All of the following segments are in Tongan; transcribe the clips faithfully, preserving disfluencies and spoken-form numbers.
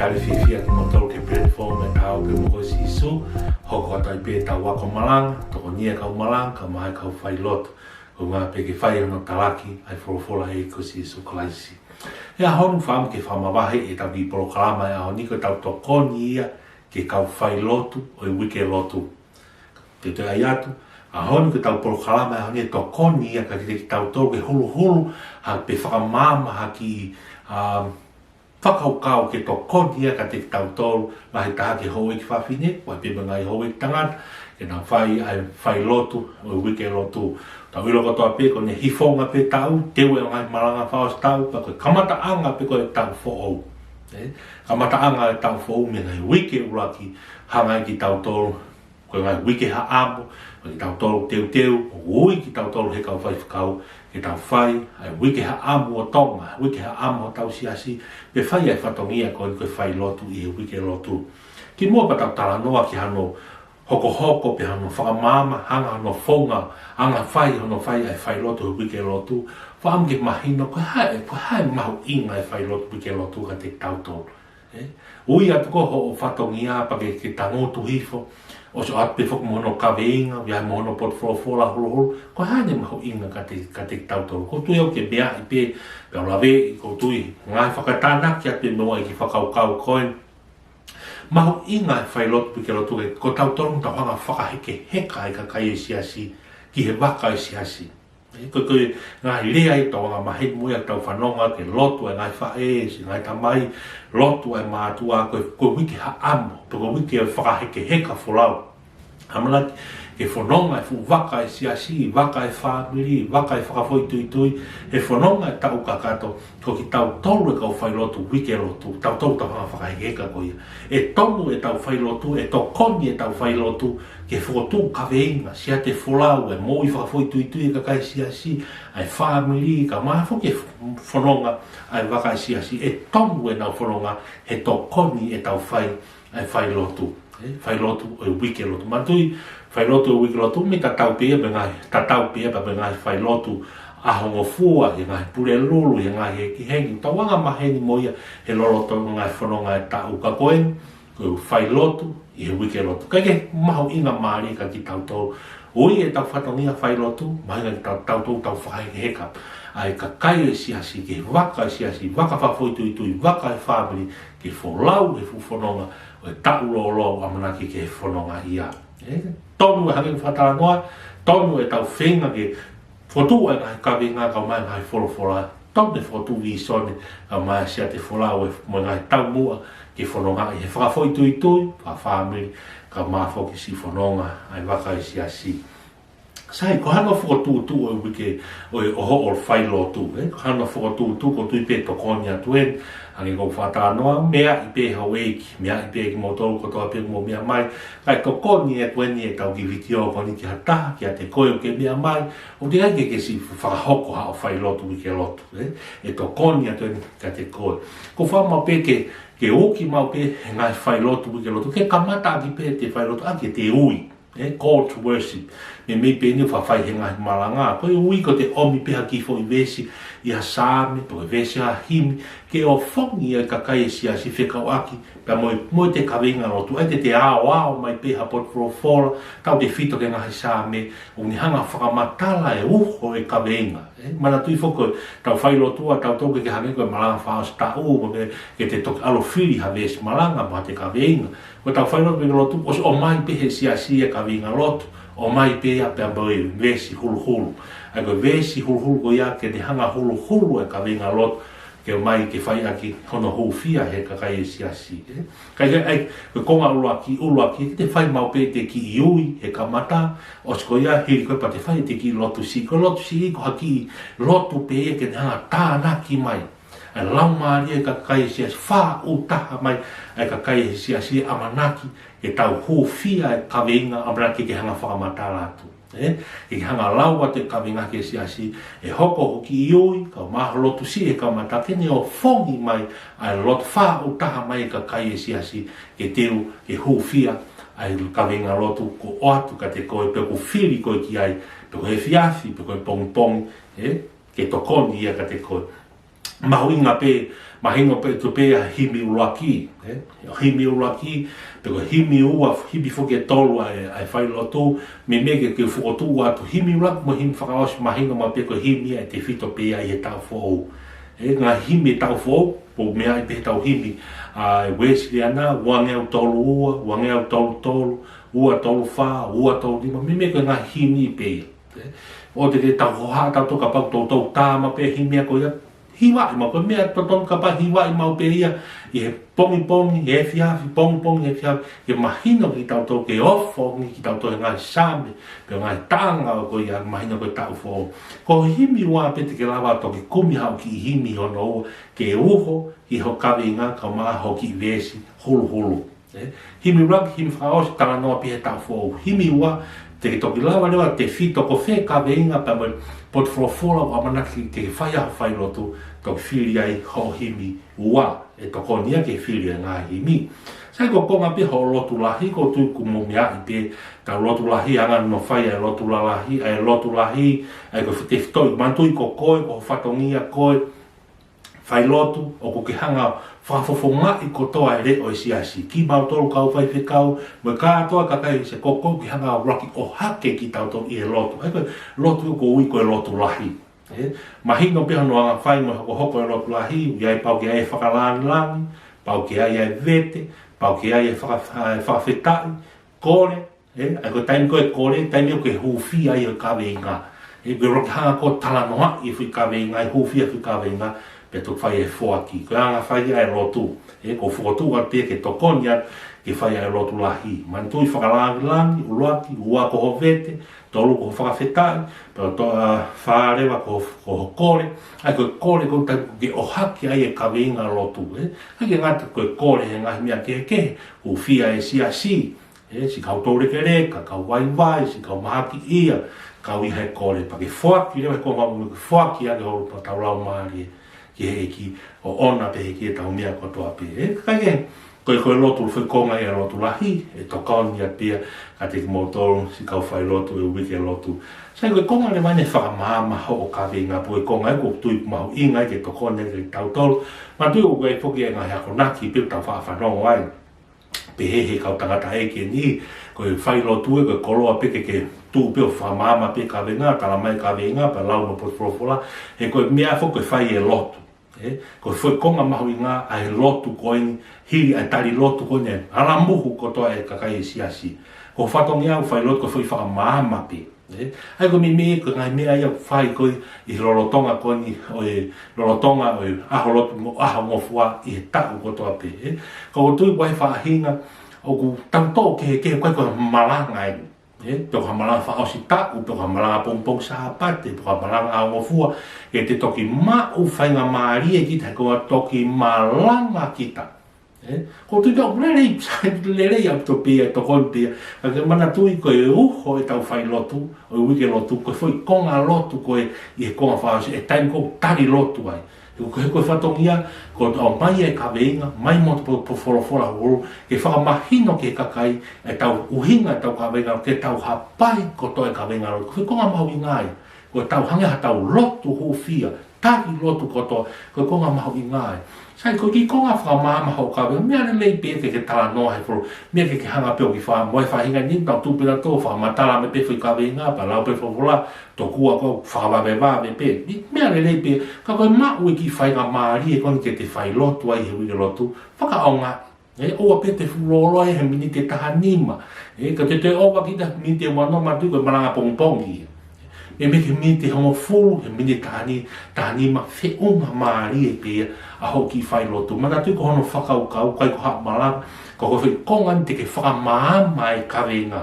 Talitali fiefia kimoutolu ki he platform ʻa e Ta Ō Pē Mo Koe Sīsū, hoko atu ai pē ʻetau ako malanga, tokoni ʻa e kau malanga, kae ʻumaʻā e kau failotu. Ko e ʻuhinga pē ke fai hono talaki ʻa e folofola ʻa e ʻEiki ko Sīsū Kalaisi. ʻI he ʻaho ni ʻoku ou fakaʻamu ke fakamavaheʻi ʻetau kiʻi polokalama ʻi he ʻaho ni ko ʻetau tokoni ia ki he kau failotu ʻo e uike lotu. Te u toe ʻai atu, ʻaho ni ko ʻetau polokalama ʻi he ʻaho ni ʻe tokoni ia kiate kitautolu ke huluhulu, ha pe fakamaama ha kiʻi, um, fakakaukau ke tokoni ia kiate kitautolu, lahi taha ki he houʻeiki fafine, pea pehē mo e ngaahi houʻeiki tangata, ke nau fai ʻa e failotu ʻo e uike lotu. Tau ʻilo kotoa pē ko ʻene hifonga pē taʻu, teu e ngaahi malanga fakaʻosi taʻu, pea ko e kamataʻanga pē ko e taʻu foʻou. ʻE, kamataʻanga e taʻu foʻou mei he ngaahi uike ʻuluaki, hanga ai kitautolu ko e ngaahi uike haʻamo, ko kitautolu teuteu, ʻo ui kitautolu ʻe he kau faifekau, ke tau fai ʻa e uike haʻamo ʻo Tonga, uike haʻamo hotau siasi, pea fai ʻa e fatongia ko eni ko e failotu ʻi he uike lotu. Kimuʻa pea tau talanoa ki hano hokohoko pe hano fakamaama, hanga hono founga, hanga fai hono fai ʻa e failotu he uike lotu, fakaʻamu ke mahino ko e hā e, ko e hā e mahuʻinga e failotu uike lotu kiate kitautolu. ʻE, ui atu ko hoʻo fatongia pea ke, ke tangutu hifo, ʻosi ʻoatu pē foki mo hono kaveinga, ʻi ai mo hono potu folofola huluhulu, ko e hā ʻene mahuʻinga kiate, kiate kitautolu. ʻOku ou tui au ke meaʻi pē, pea u laveʻi, ʻoku ou tui, ngaahi fakatānaki atu pē mo e kiʻi fakakaukau ko ē. Mahuʻinga e failotu uike lotu ke, ko tautolu ʻoku tau hanga fakahekeheka e kakai e siasi, ki he vaka e siasi. ʻE, ko e, ko e ngaahi lea ia ʻoku tau anga maheni mo ia ʻetau fanongo ke lotu e ngaahi faʻē, siʻi ngaahi tamai, lotu e mātuʻa, ko e, ko e uike haʻamo, pe ko e uike fakahekeheka folau. ʻAmanaki ke fononga e fuʻu vaka e siasi, vaka e fāmili, vaka e fakafoʻituitui, he fononga e taʻu kakato, ko kitautolu e kau failotu uike lotu, tautolu ʻoku tau hanga fakahekeheka ko ia. ʻE tonu ʻetau failotu, ʻe tokoni ʻetau failotu, ke fokotuʻu kaveinga, siate folau, e moʻui fakafoʻituitui e kakai siasi, ʻa e fāmili, kae ʻumaʻā foki e fononga ʻa e vaka e siasi, ʻe tonu ʻenau fononga he tokoni ʻetau fai, ʻa e failotu, ʻe, failotu ʻo e uike lotu. Manatuʻi, failotu ʻo e uike lotu, ʻoku tatau pē ia mo e ngaahi, tatau pē ia pea mo e ngaahi failotu ʻaho ngofua, ʻi he ngaahi Pulelulu, ʻi he ngaahi Hengihengi, tau anga maheni mo ia he lolotonga e fononga e taʻu. Ka ko e, ko e failotu ʻi he uike lotu. Kae kehe, mahuʻinga mālie kiate kitautolu. Ui ʻetau fatongia failotu, mahuʻinga kiate kitautolu, tau fakahekeheka ʻa e kakai e siasi, ki he vaka e siasi, vaka fakafoʻituitui, vaka e fāmili, ke folau he fuʻu fononga ʻo e taʻu lōlō ʻoku ʻamanaki ke fononga ia. ʻE, tonu e hangē ko e fakatalanoa, tonu ʻetau feinga ke fokotuʻu e ngaahi kaveinga kae ʻumaʻā e ngaahi folofola, tonu e fokotuʻu vīsone, kae ʻumaʻā e siate folau e, mo e ngaahi taumuʻa ke fononga ʻi he fakafoʻituitui, fakafāmili, kae ʻumaʻā foki siʻi fononga ʻa e vaka e siasi. Sai, ko hano fokotuʻutuʻu ʻo e uike, ʻo e, ʻo hoʻo failotu, ʻe? Ko hano fokotuʻutuʻu ʻoku ou tui pē ʻe tokoni atu eni, hangē ko e fakatalanoa, meaʻi pē houʻeiki, meaʻi pē kimoutolu kotoa pē ʻoku mou meʻa mai, kae tokoni atu eni ʻetau kiʻi vitiō ko eni ki ha taha, kiate koe ʻoku ke meʻa mai, ʻoku ʻikai ke ke siʻi fakahoko haʻo failotu uike lotu, ʻe? ʻE tokoni atu eni kiate koe. ʻOku ou fakaʻamu pē ke, ke uki maʻu pē he ngaahi failotu uike lotu, ke kamata ʻaki pē ʻete failotu, ʻaki ʻete ui, ʻe? Call to worship. Meimei pē eni ʻoku faʻa fai he ngaahi malanga. Ko e ui ko ʻete ʻomi pē ha kiʻi foʻi veesi ʻi ha saame, pe ko e veesi ha himi, ke ʻofongi ai e kakai e siasi fekauʻaki pea mo e, mo ʻete kaveinga lotu, ʻai ke te aoao mai pē ha potu folofola, tautefito ki he ngaahi saame, ʻoku ne hanga fakamatala e uho e kaveinga. ʻE, manatuʻi foki ko ʻetau failotu ʻa tautolu ʻoku ʻikai ke hangē ko e malanga fakaʻosi taʻu, ʻoku ʻikai ke te toki ʻalu ʻo fili ha veesi malanga mo ha kaveinga. Ko ʻetau failotu uike lotu, ʻosi ʻomai pē ʻe he siasi e kaveinga lotu, ʻomai pē ia pea mo e veesi huluhulu. ʻA ia ko e veesi huluhulu ko ia ke ne hanga huluhulu e kaveinga lotu, ke ʻomai ke fai ʻaki hono hūfia he kakai e siasi, ʻe? Kae kehe, ʻa ia, ko e konga ʻuluaki, ʻuluaki, ke te fai maʻu pē ʻete kiʻi ui he kamata, ʻosi ko ia hili ko ē pea te fai ʻete kiʻi lotu siʻi. Ko e lotu siʻi ko ha kiʻi lotu pē ia ke ne hanga tānaki mai ʻa e laumālie e kakai e siasi, fāʻū taha mai ʻa e kakai e siasi, ʻamanaki ke tau hūfia e kaveinga, ʻamanaki ke hanga fakamatala atu. ʻE, ke hanga lau atu e kaveinga ki he siasi, ʻe hoko hoʻo kiʻi ui, kae ʻumaʻā hoʻo lotu siʻi he kamata ke ne ʻofongi mai ʻa e lotu, fāʻū taha mai e kakai e siasi, ke teu, ke hūfia ʻa e kaveinga lotu kuo ʻoatu kiate koe, pe ʻoku fili koe ki ai, pe ko e efiafi, pe ko e pongipongi, ʻe, ke tokoni ia kiate koe. mahuʻinga pē, mahino pē ʻe tuʻu pē ʻa e himi ʻuluaki, ē? Himi ʻuluaki, pe ko e himi ua, himi foki ʻe tolu ʻa e, ʻa e failotu, meimei ke, ke fokotuʻu atu himi ʻuluaki mo e himi fakaʻosi, mahino maʻu pē ko e himi ia ʻe tefito pē ia ʻi he taʻu foʻou. Ē, ngaahi himi taʻu foʻou, ʻoku meaʻi pē he tau himi ʻa e Uēsiliana, ua ngeau tolu ua, ua ngeau tolu tolu, ua tolu fā, ua tolu nima, meimei ko e ngaahi himi pē ia. Ē, ʻoua te ke tau hohaʻa tautolu kapau ʻoku toutou tā maʻu pē himi ia ko ia, hivaʻi maʻu, ko e meʻa totonu kapau hivaʻi maʻu pē ia ʻi he pongipongi, he efiafi, pongipongi, efiafi, ke mahino kitautolu, ke ofo ange kitautolu he ngaahi Saame, pe ngaahi taʻanga ko ia, mahino ko e taʻu foʻou. Ko e himi ua pē te ke lava toki kumi haʻo kiʻi himi hono ua, ke uho ki ho kaveinga kae ʻumaʻā ho kiʻi veesi huluhulu. Ē, himi ʻuluaki, himi fakaʻosi, talanoa pē he taʻu foʻou. Himi ua, te ke toki lava leva ʻo tefito ko fē kaveinga pea mo e potu folofola ʻoku ʻamanaki ke fai ai ho failotu, toki fili ai hoʻo himi ua, ʻe tokoni ia ke fili e ngaahi himi. Sai, ko e konga pē hoʻo lotu lahi, ʻoku ou tui ʻoku mou meaʻi pē, tau lotu lahi, anga hono fai ʻa e lotu lalahi, ʻa e lotu lahi, ʻa ia ko e tefitoʻi, manatuʻi ko koe, ko ho fatongia koe, failotu, ʻoku ke hanga ʻo fakafofongaʻi kotoa e leʻo ʻo e siasi. Kimautolu kau faifekau, mo e kātoa e kakai ʻo e siasi, ko koe ʻoku ke hanga ʻo ʻuluaki ʻohake kitautolu ʻi he lotu. ʻA ia ko e lotu ʻoku ui ko e lotu lahi. Ē, mahino pē hono anga fai mo e hokohoko e lotu lahi, ʻoku ʻi ai, pau ke ʻi ai e fakalāngilangi, pau ke ʻi ai e vete, pau ke ʻi ai e faka-, e fakafetaʻi, kole, ē, ʻa ia ko e taimi ko ē kole, taimi ʻoku ke hūfia ai ho kaveinga. Ē, ʻoku ke ʻuluaki hanga ʻo talanoaʻi e foʻi kaveinga, ʻi he hūfia e foʻi kaveinga, pea toki fai e foaki. Ko e anga fai ia e lotu. Ē, ʻoku ou fokotuʻu atu pē ke tokoni atu ke fai ʻa e lotu lahi. Manatuʻi fakalāngilangi, ʻuluaki, ua ko ho vete, tolu ko ho fakafetaʻi, pea to-, ʻa, fā leva ko, ko ho kole, ʻa ia ko e kole ko e taimi ʻoku ke ʻohake ai e kaveinga lotu, ē. ʻIkai ke ngata ko e kole he ngaahi meʻa kehekehe, hūfia e siasi, ē, siʻi kau toulekeleka, kau vaivai, siʻi kau mahakiʻia, kau ʻi he kole, pea ke foaki leva he konga ʻo e foaki ʻa e holo pea tau lau mālie ki he ʻEiki, ʻo ʻoʻona pē ʻe he ʻEiki ʻetau meʻa kotoa pē. Ē, kae kehe, ko e, ko e lotu, foʻi konga ia e lotu lahi, ʻe tokoni atu pē ia kiate kimoutolu siʻi kau failotu he uike lotu. Sai, ko e konga leva eni e fakamaama hoʻo kaveinga, pea ko e konga ia ʻoku ou tui ʻoku mahuʻinga ai ke tokoni ai kiate kitautolu. Manatuʻi ʻoku ʻi ai foki e ngaahi akonaki pē ʻoku tau faʻa fanongo ai. Pehē ʻe he kau tangataʻeiki eni, ko e failotu ē, ko e koloa pē ke ke tuʻu pē ʻo fakamaama pē kaveinga, talamai kaveinga, pea lau mo e potu folofola, he ko e meʻa foki ko e fai e lotu. Ē, ko e foʻi konga mahuʻinga ʻa e lotu ko eni, hili ʻa e tali lotu ko eni, ʻalamuhu kotoa e kakai e siasi. Ko e fatongia ʻo e failotu ko e foʻi fakamaama pē. Ē, ʻa ia ko e meimei ko e ngaahi meʻa ia ʻoku fai ko ē ʻi he lolotonga ko eni, ʻo e lolotonga ʻo e ʻaho lotu mo e ʻaho ngofua ʻi he taʻu kotoa pē, ē. Ka ʻoku ou tui ʻoku ʻi ai e faʻahinga ʻoku tau toʻo kehekehe, ʻikai ko e malanga eni. Ē, pe ko ha malanga fakaʻosi taʻu, pe ko ha malanga pongipongi Sāpate, pe ko ha malanga ʻaho ngofua, ke te toki maʻu faingamālie kita, he ko e toki malanga kita. Ē, ʻoku ou tui ʻoku lelei, lelei ʻaupito pē ia, tokoni pē ia. Ka ke manatuʻi ko e uho ʻetau failotu ʻo e uike lotu, ko e foʻi konga lotu ko ē ʻi he konga fakaʻosi, e taimi ʻoku tali lotu ai. He ko e, ko e fatongia, ko ʻetau ʻomai e kaveinga, mai mo e potu folofola hulu, ke fakamahino ki he kakai ʻetau ʻuhinga ʻetau kaveinga, ke tau hapai kotoa e kaveinga lotu. Ko e konga mahuʻinga ia, ko ʻetau hangē haʻatau lotu hūfia, tali lotu kotoa, ko e konga mahuʻinga ia. Sai, ko e kiʻi konga fakamaama hoʻo kaveinga, meʻa lelei pē ke ke talanoa he folo-, meʻa ke ke hanga pē ʻo kiʻi fā-, mo e faʻahinga ni, tau tuʻu pē tautolu ʻo fakamatala mai pē foʻi kaveinga, pea lau pē folofola, tokua ko e fakavavevave pē. Ni, meʻa lelei pē, ka ko e maʻu e kiʻi faingamālie ko eni ke te failotu ai he uike lotu, fakaʻaongaʻi. Ē, ʻoua pē te fuʻu lōloa he miniti ʻe taha nima. Ē, ka te te ʻova kita he miniti ʻe ua noa, manatuʻi ko e malanga pongipongi ia. Meimei ki he miniti ʻe hongofulu, he miniti ʻe taha ni-, taha nima, feʻunga mālie pē ia ʻa hoʻo kiʻi failotu. Manatuʻi ko hono fakakaukau, ʻikai ko ha malanga, ka ko e foʻi konga eni te ke fakamaama e kaveinga.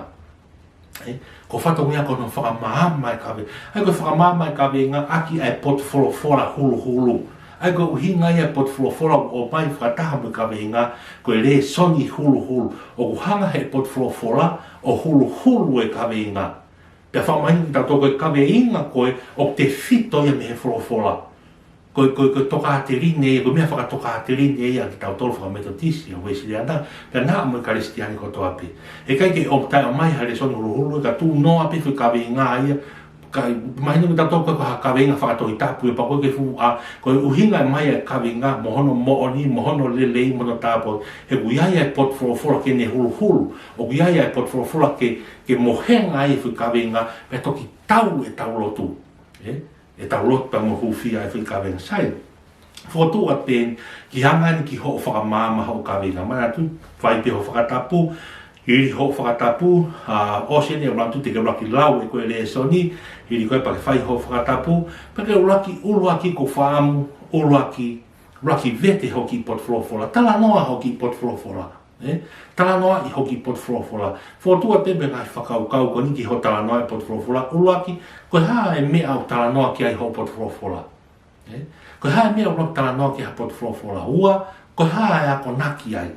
Ē, ko e fatongia ko hono fakamaama e kave-, ʻa ia ko e fakamaama e kaveinga ʻaki ʻa e potu folofola huluhulu. ʻA ia ko e ʻuhinga ia e potu folofola ʻoku ʻomai fakataha mo e kaveinga, ko e lēsoni huluhulu. ʻOku hanga he potu folofola ʻo huluhulu e kaveinga. Pea fakamahino kiate kitautolu ko e kaveinga ko ē ʻoku tefito ia mei he folofola. Ko e, ko e, ko e tokāteline ia, ko e meʻa fakatokāteline ia ʻa kitautolu fakaMetotisi, ʻa e Uēsiliana, pea naʻa mo e Kalisitiane kotoa pē. He ʻikai ke ʻo taʻe ʻomai ha lēsoni huluhulu, ka tuʻu noa pē foʻi kaveinga ia, Ka mahino kitautolu ko e, ko ha kaveinga fakatohitapu ia, pea ko e ke fuʻu ʻā, ko e ʻuhinga mai ʻa e kaveinga, mo hono moʻoni, mo hono lelei, mo hono tāpuaki, he ʻoku ʻi ai ʻa e potu folofola ke ne huluhulu, ʻoku ʻi ai ʻa e potu folofola ke, ke mohenga ai e foʻi kaveinga, pea toki tau ʻetau lotu. ʻE? ʻEtau lotu pea mo hūfia e foʻi kaveinga. Sai. Fokotuʻu atu pē eni, ke hanga eni ki hoʻo fakamaama hoʻo kaveinga. Manatuʻi, fai pē hoʻo fakatapu, hili hoʻo fakatapu, ʻa, ʻosi eni ʻa e ʻuluaki, te ke ʻuluaki lau ʻe koe e lēsoni, hili ko ia pea ke fai hoʻo fakatapu, pea ke ʻuluaki, ʻuluaki ko e fakaʻamu, ʻuluaki, ʻuluaki vete hoʻo kiʻi potu folofola, talanoa hoʻo kiʻi potu folofola. ʻE? Talanoaʻi hoʻo kiʻi potu folofola. Fokotuʻu atu pē ngaahi fakakaukau ko eni ki hoʻo talanoa e potu folofola. ʻUluaki, ko e hā e meʻa ʻoku talanoa ki ai hoʻo potu folofola? ʻE? Ko e hā e meʻa ʻoku talanoa ki ai hoʻo potu folofola? Ua, ko e hā e akonaki ai?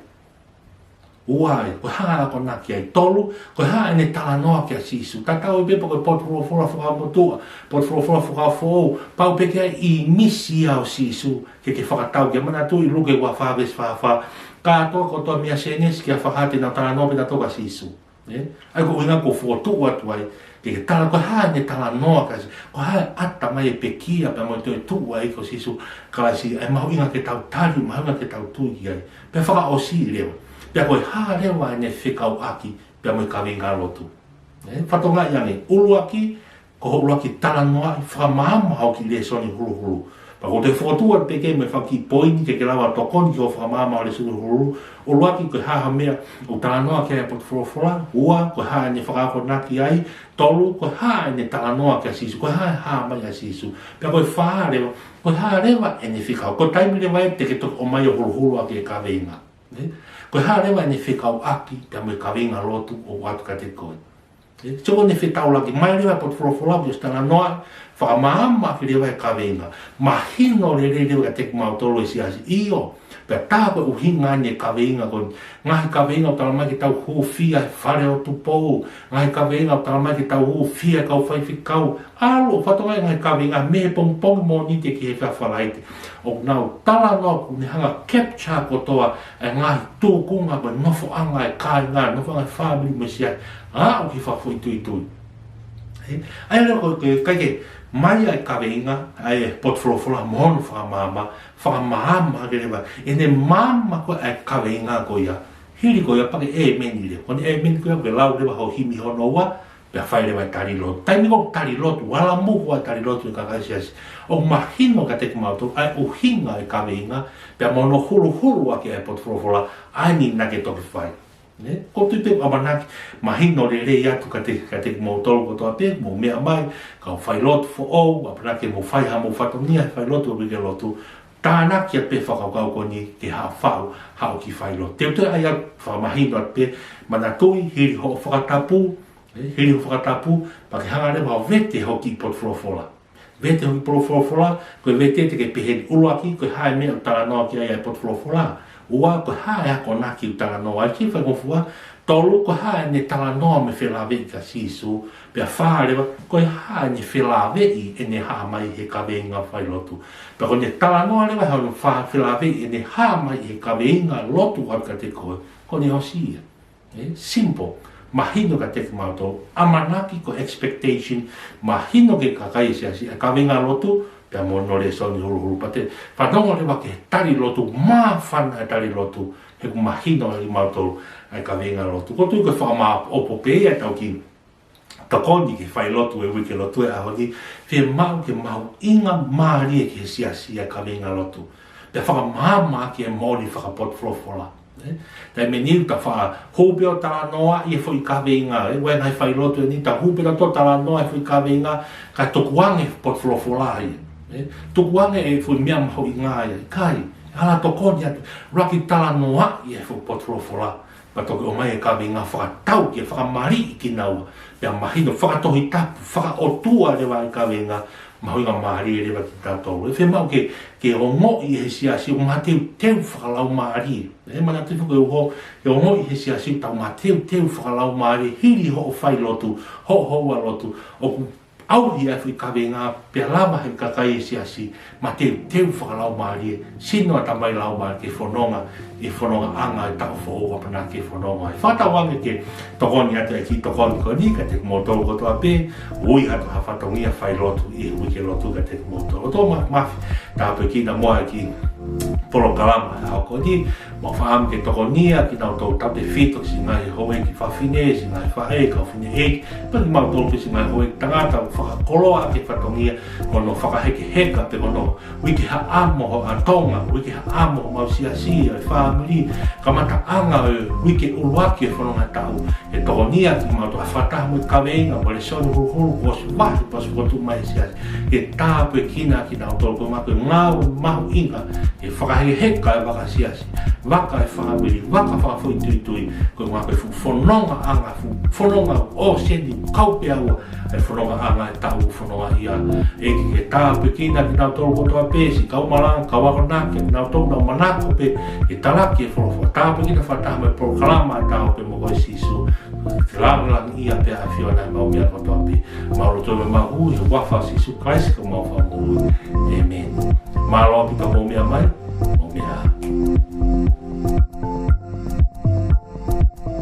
Ua ē, ko e hā e akonaki ai? Tolu, ko e hā ʻene talanoa kia Sīsū? Tatau ai pē pe ko e potu folofola fakamotuʻa, potu folofola fakafoʻou, pau pē ke ʻi ai e ʻīmisi ia ʻo Sīsū, ke ke fakatau ki ai. Manatuʻi Luke ua fā veesi fā fā, kātoa kotoa mei Sēnesi ki Fakahā te nau talanoa pē nautolu kia Sīsū. ʻE? ʻA ia ko e ʻuhinga ʻoku ou fokotuʻu atu ai, ke ke tala, ko e hā ʻene talanoa kia Sīsū, ko e hā e ʻatamai e pekia pea mo e toetuʻu ai ko Sīsū Kalaisi, ʻa e mahuʻinga ke tau tali, mahuʻinga ke tau tui ki ai. Pea fakaʻosi leva. Pea ko e hā leva ʻene fekauʻaki pea mo e kaveinga lotu? ʻE? Fakatokangaʻi ange, ʻuluaki, ko hoʻo ʻuluaki talanoaʻi, fakamaama hoʻo kiʻi lēsoni huluhulu. Pea ʻoku ou toe fokotuʻu atu pē ke mo e fanga kiʻi poini ke ke lava tokoni ki hoʻo fakamaama hoʻo lēsoni huluhulu. ʻUluaki, ko e hā ha meʻa ʻoku talanoa ki ai e potu folofola? Ua, ko e hā ʻene fakaakonaki ai? Tolu, ko e hā ʻene talanoa kia Sīsū? Ko e hā e hā mai ʻa Sīsū? Pea ko e fā leva, ko e hā leva ʻene fekau-, ko e taimi leva ē te ke toki ʻomai ʻo huluhulu ʻaki e kaveinga. ʻE? Ko e hā leva ʻene fekauʻaki pea mo e kaveinga lotu ʻoku ʻoatu kiate koe? ʻE, so ko ʻene fetaulaki mai leva e potu folofola, ʻosi talanoa, fakamaama ʻaki leva e kaveinga. Mahino lelei leva kiate kimautolu e siasi. ʻIo, pea tā ko e ʻuhinga eni e kaveinga ko eni. Ngaahi kaveinga ʻoku talamai ke tau hūfia he fale ʻo Tupou. Ngaahi kaveinga ʻoku talamai ke tau hūfia he kau faifekau. ʻAlu ʻo fakatokangaʻi e ngaahi kaveinga mei he pongipongi Mōnite ki he efiafi Falaite. ʻOku nau talanoa, ʻoku ne hanga ʻo capture kotoa e ngaahi tūkunga mo e nofoʻanga e kāinga, nofoʻanga e fāmili mo e siasi, ʻo aʻu ki he fakafoʻituitui. ʻE, ʻa ia leva ko e, ko e ʻikai ke mai ʻa e kaveinga, ʻa e potu folofola mo hono fakamaama, fakamaama ʻaki leva ʻene maama ko ē ʻa e kaveinga ko ia. Hili ko ia pea ke ʻēmeni leva. Ko ʻene ʻēmeni ko ia, ke lau leva hoʻo himi hono ua, pea fai leva e tali lotu. Taimi ko ē ʻoku tali lotu, ʻalu muʻa e tali lotu e kakai siasi. ʻOku mahino kiate kimautolu ʻa e ʻuhinga e kaveinga, pea mo hono huluhulu ʻaki ʻa e potu folofola, ʻa eni naʻa ke toki fai. ʻE? ʻOku ou tui pē ʻoku ʻamanaki mahino lelei atu kiate, kiate kimoutolu kotoa pē, mou meʻa mai, kau failotu foʻou, ʻamanaki mou fai haʻamou fatongia he failotu ʻo e uike lotu, tānaki atu pē e fakakaukau ko eni ke haʻu ʻo fai haʻo kiʻi failotu. Te u toe ʻai atu fakamahino atu pē, manatuʻi, hili hoʻo fakatapu, ʻE, hili hoʻo fakatapu, pea ke hanga leva ʻo vete hoʻo kiʻi potu folofola. Vete hoʻo kiʻi potu folofola, ko e vete te ke pehē ni. ʻUluaki, ko e hā e meʻa ʻoku talanoa ki ai ʻa e potu folofola? Ua, ko e hā e akonaki ʻoku talanoa ai? Kiʻi faingofua. Tolu, ko e hā ʻene talanoa mo e felāveʻi kia Sīsū? Pea fā leva, ko e hā ʻene felāveʻi ʻene hā mai he kaveinga failotu? Pea ko ʻene talanoa leva hono fā felāveʻi ʻene hā mai he kaveinga lotu ʻoku ʻoatu kiate koe, ko ʻene ʻosi ia. ʻE, simple. Mahino kiate kimautolu, ʻamanaki ko e expectation, mahino ki he kakai e siasi, ʻa e kaveinga lotu, pea mo hono lēsoni huluhulu. Pea te fanongo leva ki he tali lotu, māfana e tali lotu, he ʻoku mahino kiate kimautolu ʻa e kaveinga lotu. ʻOku ou tui ko e fakamāʻopoʻopo pē ia ʻetau kiʻi tokoni ki he failotu e uike lotu e ʻaho ni, fiemaʻu ke mahuʻingamālie ki he siasi ʻa e kaveinga lotu. Pea fakamaama ʻaki e moʻoni fakapotu folofola. ʻE? Taimi ʻe niʻihi ta faʻa hū pē ʻo talanoaʻi e foʻi kaveinga, ʻe? ʻOku ʻi ai e ngaahi failotu ʻe niʻihi ta hū pē nautolu ʻo talanoa e foʻi kaveinga, kae tukuange e potu folofola ia. ʻE? Tukuange e foʻi meʻa mahuʻinga ia, ʻikai. ʻAlu ʻo tokoni atu, ʻuluaki talanoaʻi e foʻi potu folofola, pea toki ʻomai e kaveinga fakatau ke fakamaliʻi kinaua. Pea mahino fakatohitapu, fakaʻotua leva e kaveinga, mahuʻingamālie leva kiate kitautolu. ʻE fiemaʻu ke, ke ongoʻi ʻe he siasi ʻoku mateuteu fakalaumālie. ʻE manatuʻi foki e uho, ke ongoʻi ʻe he siasi ʻoku tau mateuteu fakalaumālie, hili hoʻo failotu, hoʻo houa lotu, ʻoku ʻauhi ʻa e foʻi kaveinga pea lava he kakai e siasi, mateuteu fakalaumālie, sino ʻatamai laumālie ke fononga, ʻi he fonongaʻanga e taʻu foʻou ʻa pena ke fononga. ʻE fakatauange ke tokoni atu e kiʻi tokoni ko eni kiate kimoutolu kotoa pē, ui atu ha fatongia failotu ʻi he uike lotu kiate kimoutolu. ʻOtua Māfimafi, tāpuekina muʻa e kiʻi polokalama ʻo e ʻaho ko eni, mau fakaʻamu ke tokonia kinautolu tautefito, siʻi ngaahi houʻeiki fafine, siʻi ngaahi faʻē, kau fineʻeiki, pea kimautolu pē siʻi ngaahi houʻeiki tangata, fakakoloa ʻaki e fatongia, ko hono fakahekeheka pē hono uike haʻamo ho ʻatonga, uike haʻamo homau siasi, ʻa e fāmili, kamataʻanga ʻo e uike ʻuluaki e fononga taʻu, ke tokonia kimautolu ʻa e fakataha mo e kaveinga, mo e lēsoni huluhulu, kuo ʻosi vahe, kuo ʻosi fokotuʻu mai he siasi, ke tāpuekina kinautolu koeʻuhi ko e ngāue mahuʻinga, ke fakahekeheka e vaka siasi, vaka e fāmili, vaka fakafoʻituitui, koeʻuhi ko e fuʻu fonongaʻanga, fuʻu fononga ʻo seni kau pē ʻa e fonongaʻanga e taʻu fononga ia. ʻEiki ke tāpuekina kinautolu kotoa pē, siʻi kau malanga, kau akonaki, kinautolu ʻoku nau manako pē ke talaki e folofola, tāpuekina fakataha mo e polokalama ʻa e Tau Pē Mo Koe Sīsū, ke lāngilangiʻia pē ʻa e ʻAfiona ʻi heʻemau meʻa kotoa pē. Mau lotu mo mau hū, ʻi he huafa ʻo Sīsū Kalaisi ko homau Fakamoʻui. ʻĒmeni. Mālō ʻaupito hoʻomou meʻa mai.